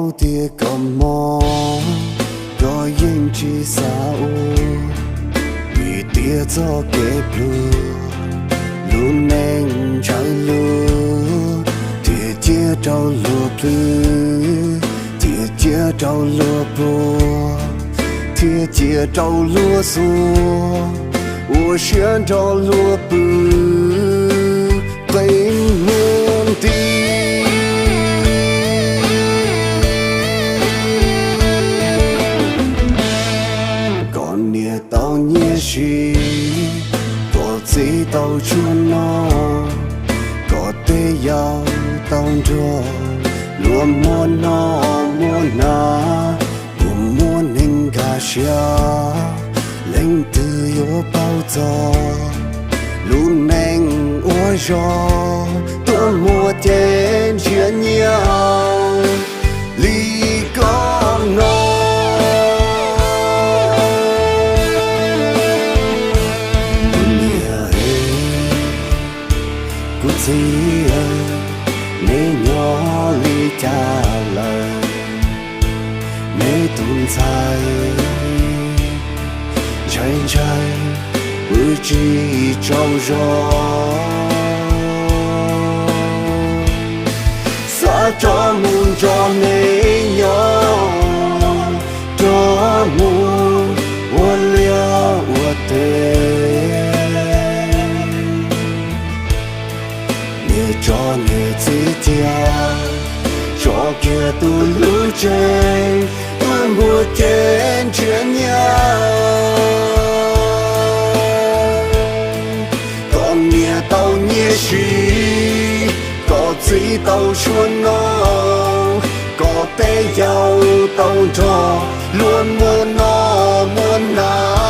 Paub tias koj mob, koj yeej tsis xav ua, vim tias txoj kev pluag, lub neej ntshaw luag, thiaj cia rau luag plhws, thiaj cia rau luag puag, thiaj cia rau luag xuas, ua siab nrog luag pw qee muaj nti. Koj niam tau nyiaj siv, koj txiv tau tshuaj no, koj tej yau tau nrog luag muab noj muab hnav, puas muaj neeg nkag siab, leej twg yuav paub txog lub neej ua zog tuaj muaj cev nrhiav nyiaj li koj no. Kuv niam, kuv txiv, neb nyob li cas lawm? Neb tus ntxhais ntshai ntshai, pw tsis tsaug zog, xav rov mus nrog neb nyob, rov mus ua liaj ua teb. Niam tso niam txiv cia, tso kiag tus hlub tsev, tuaj muaj cev nrhiav nyiaj. Koj niam tau nyiaj siv, koj txiv tau tshuaj no, koj tej yau tau nrog luag muab noj muab hnav.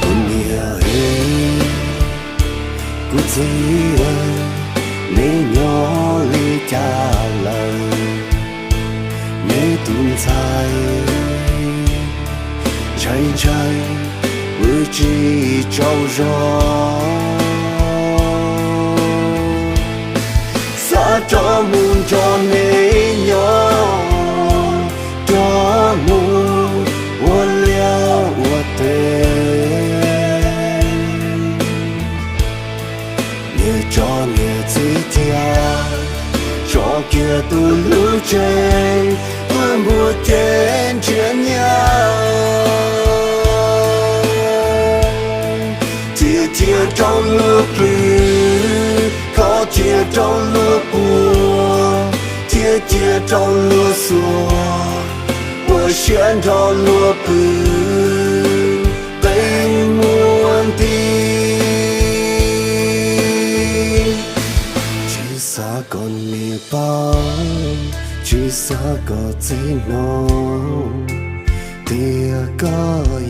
Kuv niam, kuv txiv, neb nyob li cas lawm? Neb tus ntxhais ntshai ntshai, pw tsis tsaug zog, xav rov mus nrog neb nyob, rov mus ua liaj ua teb. Niam tso niam txiv cia, tso kiag tus hlub tsev, tuaj muaj cev nrhiav nyiaj. Cia cia rau luag plhws, kho cia rau luag puag, cia cia rau luag xuas, ua siab nrog luag pw qee muaj nti. Tsis xav kom niam paub, tsis xav kom txiv hnov, tias koj